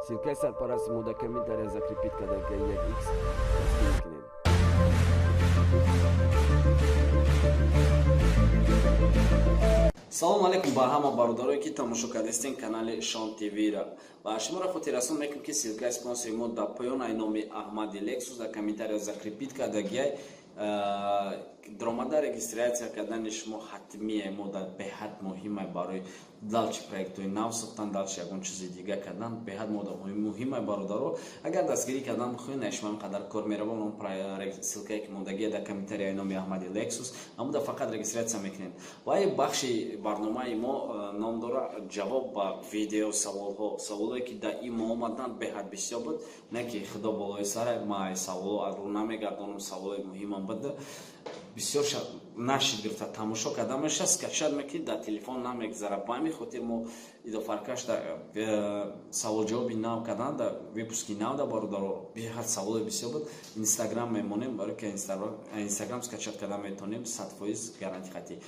Ссылкаи сарпарасти мо дар комментария закрепить карда, як икс дастгирӣ кунед. Салому алейкум ба ҳама бародарое, ки тамошо кардастен канали Шон ТВ-ра. Ва шуморо хотиррасон мекунем, ки ссылкаи спонсори мо дар поён ай номи Аҳмади Лексус дар комментария закрепить кардагиай. Дромада регистрация кардани шумо ҳатмие, мо дар беҳад муҳимай барои дальше проектҳои нав сохтан, дальше ягон чизи дига кардан беҳад мо муҳимай. Бародаро, агар дастгирӣ кардан бихоҳед, на шумо қадар кор меравам, он ссылкае ки мондагия дар комментарияи номи Аҳмади Лексус, ҳамуда фақат регистрация мекунед. Ва и бахши барномаи мо ном дора «Ҷавоб ба видео саволҳо». Саволое, ки дар имо омаданд, беҳад бисёр буд, не ки худо болои сара, ма саволо аз рӯ намегардонам. Саволои муҳимам буд, бисёр нашид гирифта тамошо карда меша, скачать мекунӣ, дар телефон намегзара. Ба ҳамин хотир мо идофаркаш дар саволҷавоби нав кардан, дар выпуски нав да, бародаро, беҳад саволои бисёр буд, Инстаграм мемонем, барои ки Инстаграм скачать карда метавонем, 100% гарантӣ хатӣ.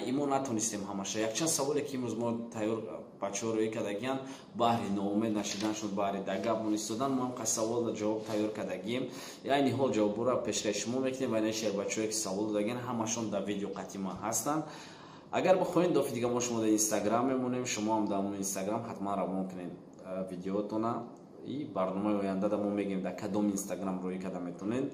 Имо натонистем ҳамаша. Якчанд саволе, ки имрӯз мо тайёр, бачаҳо рӯӣ кардагиянд, баҳри ноумед нашиданшон, баҳри дар гап монистодан, мо ҳам савол ҷавоб тайёр кардагием. Айни ҳол ҷавобҳоро пешкаши шумо мекунем. Ва шербачаҳое, ки савол додагиянд, ҳамашон дар видео қатима ҳастанд. Агар бихоҳед, дофи дига мо шумо дар Инстаграм мемонем, шумо ҳам дар Инстаграм ҳатман равон кунед видеотона. И барномаи оянда да мо мегӯем, дар кадом Инстаграм рӯӣ карда метавонед,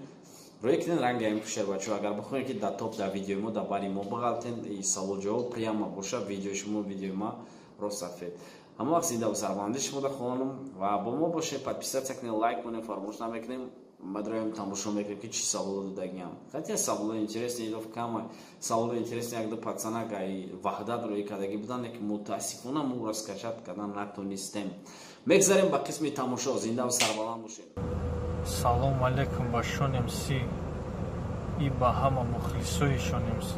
рӯй кунед. Ранги ҳамин шербачаҳо, агар бихоҳед, ки дар топ дар видеои мо, дар бари мо бағалтен, савол ҷавоб прямо боша, видеои шумо, видеои ма рост сафед. Ҳама вақт зинда сарбаландӣ шумо да хонум ва бо мо бошед. Подписаться кунед, лайк кунед, фаромӯш намекунем. Баъд тамошо мекунем, ки чӣ саволо додагиам. Хотя саволои интересный идов кама, саволои интересный як ду пацанак ай Ваҳдат рӯй кардагӣ буданд, ки мутаассифона мо ӯро скачать кардан натонистем. Мегзарем ба қисми тамошо. Зинда сарбаланд бошед. Салому алейкум ба Шон МС и ба ҳама мухлисои Шон МС.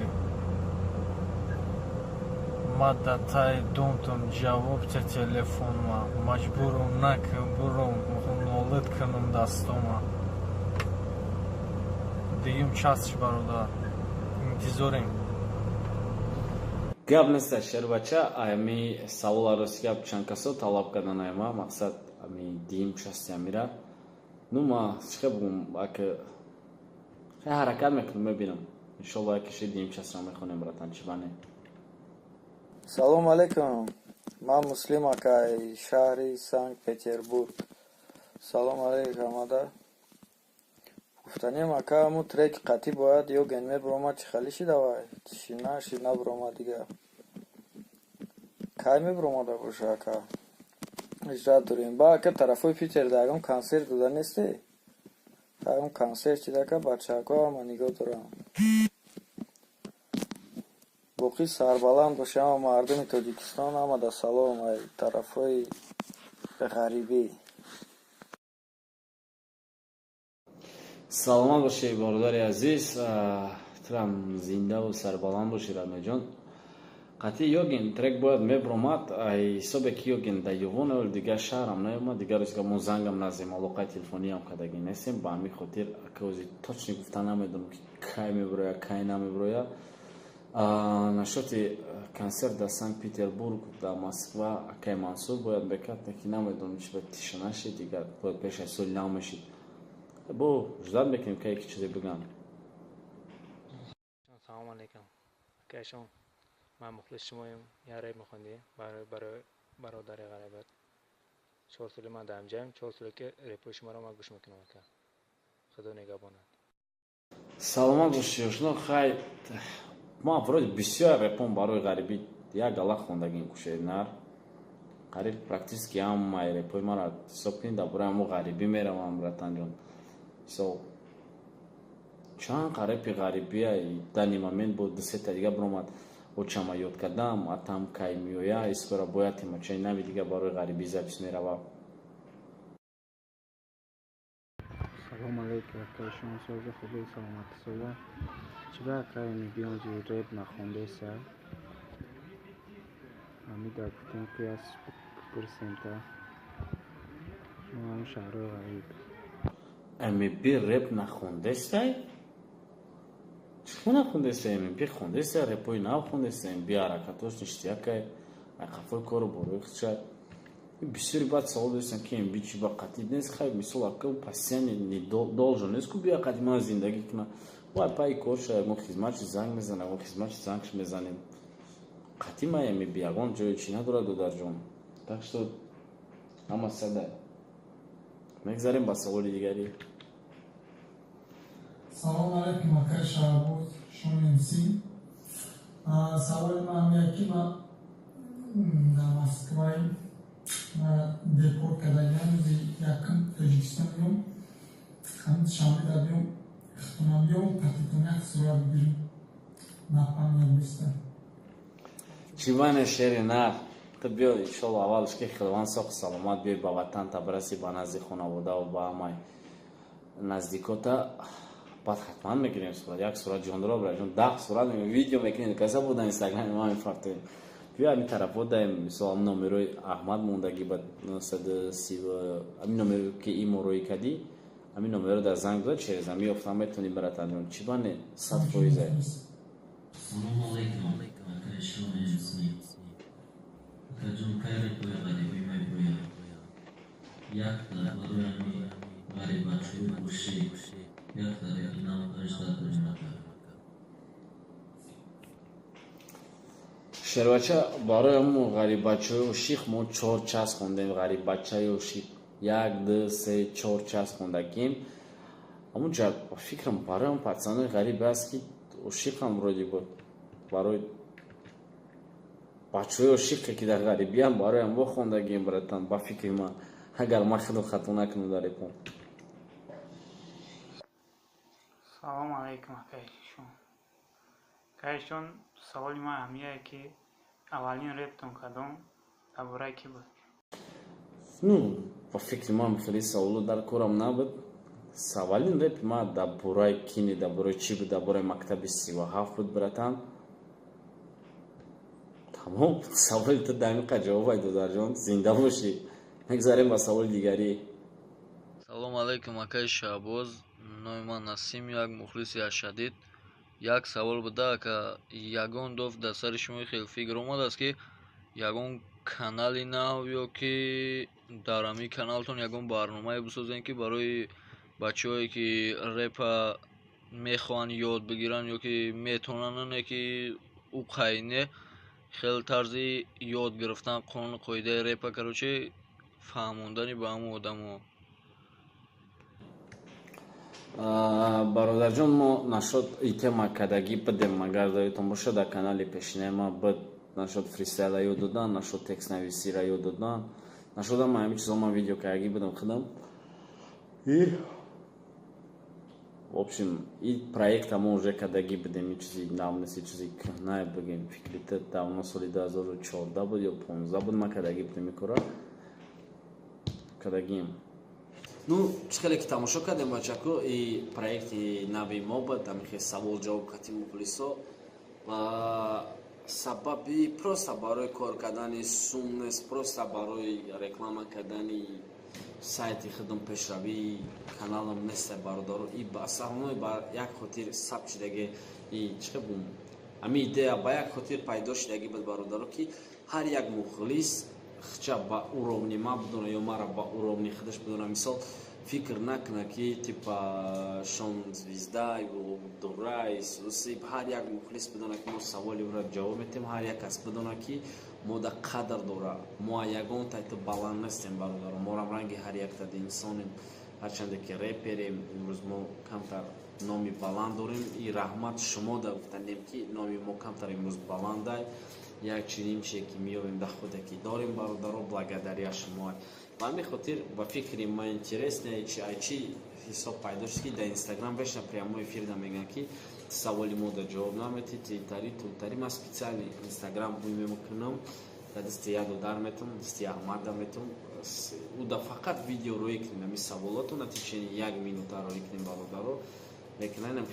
Ма да таи думтум, ҷавоб те телефонма, маҷбурум накун, бурум нолид кунум дастома. Дуюм частш, бародар, интизорем. Гап неста, шербача. Ами савола, рости гап, чанд касо талаб кардан айма, мақсад ами дуюм части амира. Ну, ма чихе бугум, ака, ҳаракат мекунам, мебинам, иншолло, якиши дуюм частро мехонем, братан, чӣ бане. Салому алейкум, ман Муслим акай, шаҳри Санкт Петербург. Салому алейкум, ада гуфтанем, ака, ҳамун треки қатъӣ бояд ёген мебиромад, чӣ хали шидавай, шина шид, набиромад дига, кай мебиромада боша, ака, ижрат дорем. Ба ака, тарафҳои Питер да ягон консерт дода несте? Ягон консерт чидака, бачаҳако ҳама нигоҳ дорам. Боқӣ сарбаланд боша ҳама мардуми Тоҷикистон, ҳамада салом ай тарафҳои ғарибӣ. Саломат бошед, бародари азиз, турам зиндаву сарбаланд бошед, Радмеҷон. Қатъи ёгин трек бояд мебиромад, ай ҳисобе ки ёгин дар Ювон дигар шаҳрам наёмад, дигар рӯзга мо зангам назем, алоқаи телефониам кардагӣ нестем. Ба ҳамин хотир ака, точно гуфта намедонам, ки кай мебирояд, кай намебирояд. Нашоти консерт дар Санкт Петербург, дар Москва акай Мансур бояд мекард, ки намедонам, чи ба тиша нашид, дигар бояд пеш аз соли нав мешид. Бо ждать мекунем, кай ки чизе бигӯям. Салому алейкум, акайшон, ман мухлис шумоем. Я реп мехондӣ барои бародари ғарибат. 4 соли ман дар ҳамҷаем, 4 соле ки репои шуморо ман гӯш мекунам, ака, худо нигаҳбонад. Саломат бошӣ, ошно. Хай, ма вроде бисёр репон барои ғарибӣ як гала хондагим кушед нар, қариб практически ҳамаи репои мара ҳисоб кунед, дар бораи ҳамо ғарибӣ меравам, братанҷон. Мисол, чанд қа репи ғарибия данный момент бо дусета дига биромад, очама ёд кардам, атам кай меоя, скоро бояд темачаи нави дига барои ғарибӣ запись мерава. Салом алейкум, акай шумо, сози хуби, саломатӣ сола. Чиба акай мебиёнзи реп нахондеса? Ҳамида гуфтем, ки аз пурсем та ҳам шаҳрҳои ғариб. МБ реп нахондестай? Чӣ нахондестай? МБ хондестай, репои нав хондестай. МБ ҳаракатош ништякай, ай қафои кору борои худшай. Бисёри баъд савол дорестам, ки МБ чи ба қатид нест. Хай, мисол, ака, постоянно не должен нест ку бия қати ман зиндагӣ куна. Вай пай корша, ягон хизматчи занг мезана, ягон хизматчи зангш мезанем. Қати ма МБ ягон ҷое чӣ надорад, додарҷон. Так что ҳама сада. Мегзарем ба саволи дигарӣ. Салом алейкум, акай Шаҳбоз, Шон МС. Саволи ман ҳамия, ки ман дар Москваи депорт кардагиам, рӯзи якум Тоҷикистон биём, ҳамин шанбеда биём, хона биём, қатитон як сурат бигирем на память биста. Чиване, шери нар, ту биё, иншолло, аввалш ки хилван соқ саломат биёй ба ватан, та бираси ба назди хонаводаву ба ҳамаи наздикота, баъд ҳатман мегирем сурат. Як сурат ҷондора, бираҷон, 10 сурат видео мекунем, каса буда Инстаграми ма мефартоем. Биё, ҳамин тарафо даем, мисол, ҳамин номерои Аҳмад мондагӣ ба 930, ҳамин номеро ки имо рӯӣ кардӣ, ҳамин номеро дар занг дод, через ҳамин ёфтан метавонӣ, братанҷон. Чӣ бане, 100%. Салому алайкум, акай Шон МС. Акаҷон, кай репои ғарибӣ мебояд? Якта барои ҳами ғарибачаҳои ошиқ, якта репи нав ажда дорем, ака. Шербача, барои ҳамун ғариббачаҳои ошиқ мо чор час хондем. Ғариббачаи ошиқ як, ду, се, чор час хондагим. Ҳамунҷа, ба фикрам, барои ҳам пацанои ғарибе аст, ки ошиқам, вроде буд барои бачаҳои ошиқе, ки дар ғарибиам, барои ҳам хондагим, братан. Ба фикри ман, агар ман худо хато накунам дар репом. Салому алайкум, акай Шон. Акай Шон, саволи ман ҳамияе, ки аввалин рептон кадом, дар бораи кӣ буд? Ну, ба фикри ман, хеле саволо дар корам набуд. Аввалин репи ман дар бораи кини, дар бораи чӣ буд? Дар бораи мактаби 37 буд, братан. Тамом, саволи ту дамиқа ҷавобай, додарҷон, зинда бошӣ. Мегзарем ба саволи дигарӣ. Салому алайкум, акаи Шаҳбоз. Номи ман Насим, як мухлиси ашадид. Як савол буда, ака: ягон доф дар сари шумо хел фикр омадааст, ки ягон канали нав ё ки дар ҳамин каналтон ягон барномае бисозем, ки барои бачаҳое, ки репа мехоҳанд ёд бигиранд ё ки метавонанд, не ки ӯ қайне хел тарзи ёд гирифтан қонуну қоидаи репа, короче, фаҳмондани ба ҳамон одамо? Бародарҷон, мо нашод и тема кардагӣ бидем, агар даётон бошад, дар канали пешинаи ма бид. Нашод фристайла ёд додан, нашод текстнависира ёд додан, нашод ама ҳамин чизо ман видео кардагӣ будам худам. И в общем, и проекта мо уже кардагӣ будем, и чизи нав нест, и чизи кӯҳнае бигем. Фикри ту давно, соли 2014 буд ё 15 буд, ман кардагӣ будем, и кора кардагием. Ну, чӣ хеле ки тамошо кардем, бачако, и проекти нави мо буд, ҳамихе савол ҷавоб кати мухлисо. Ва сабаби просто барои кор кардани сум нест, просто барои реклама кардани сайти худам, пешравии каналам нест, бародаро. И основной ба як хотир сабт шудаги, и чӣ бум, ҳамин идея ба як хотир пайдо шудагӣ буд, бародаро, ки ҳар як мухлис хча ба уровни ма бидона ё мара ба уровни худаш бидона. Мисол, фикр накуна, ки типа Шон звезда дурай суси. Ҳар як мухлис бидона, ки мо саволи ӯро ҷавоб метиҳем. Ҳар як кас бидона, ки мо да қадр дора. Мо ягон тайто баланд нестем, бародаро, морам ранги ҳар яктади инсонем. Ҳарчанде ки реперем, имрӯз мо камтар номи баланд дорем, и раҳмат шумо да гуфтанем, ки номи мо камтар имрӯз баландай, як чунин чие ки меёбем дар худе ки дорем, бародаро, благодаря шумо. Ба ҳамин хотир, ба фикри ман, интересне чи ай чи ҳисоб пайдо шуд, ки дар Инстаграм вечно прямой эфир да мегӯянд, ки саволи мо да ҷавоб наметӣ, титари тутари. Ман специально Инстаграм буй мекунам, дар дасти як додар метам, дасти Аҳмад да метам, ӯ да фақат видео рӯй кунем, ҳамин саволотро на течение як минута рӯй кунем, бародаро. Лекин инам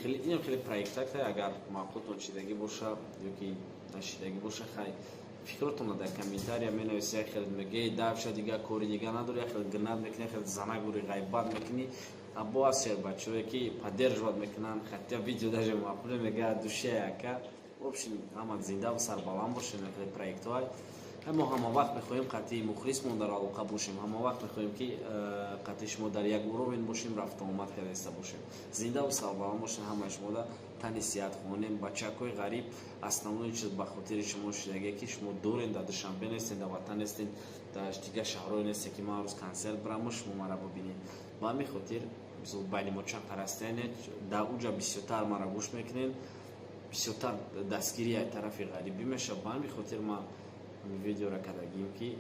хеле проектакта, агар маъқултон шидагӣ боша ё ки нашидагӣ боша, хай, фикротонро дар комментария менависи. Як хел меге, давша, дига кори дига надори, як хел гнат мекунӣ, як хел занагури ғайбат мекунӣ. Або аст бачаҳое, ки поддерживать мекунанд, хотя видео даже маъқуле, мега душе, ака. В общем, ҳама зинда сарбаланд бошед. Хеле проектҳоай. Мо ҳама вақт мехоҳем қатъи мухлисмон дар алоқа бошем, ҳама вақт мехоҳем, ки қатъи шумо дар як уровень бошем, рафтуомад кардаиста бошем. Зиндаву сарбаланд бошем. Ҳамаи шумода тани сиҳат хонем. Бачакҳои ғариб, основной чиз ба хотири шумо шидаге, ки шумо дурен, дар Душанбе нестен, дар ватан нестен, дар дигар шаҳрҳое нестен, ки ман рӯз консерт бираму шумо мара бибинед. Ба ҳамин хотир байни мо чанд расстояние, дар уҷа бисёртар мара гӯш мекунед, бисёртар дастгирӣ аз тарафи ғарибӣ мешавад. Ба ҳамин хотир ман видеора кардагим, ки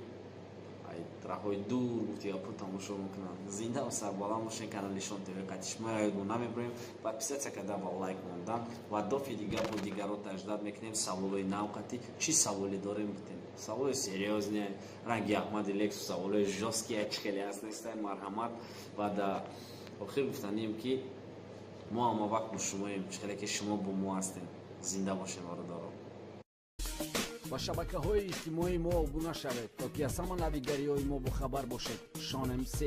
раҳои дур гуфти гапо тамошо мекунанд. Зиндаву сарбаланд бошед. Канали Шон ТВ қатъи шумо ёдмо намебурем. Подписаться карда ва лайк мондан ва дофи дигар бо дигарро таждад мекунем. Саволои нав қатъи чӣ саволе дорем, бутем, саволи серьёзный, ранги Аҳмади Лексус, саволои жёсткий чи хеле ҳаст нестай, марҳамат. Ва дар охир гуфтанем, ки мо ҳама вақт бо шумоем, чӣ хеле ки шумо бо мо ҳастем. Зинда бошем, бародаро. Ба шабакаҳои иҷтимоии мо обуна шавед, то ки аз ҳама навигариҳои мо бохабар бошед. Шон МС.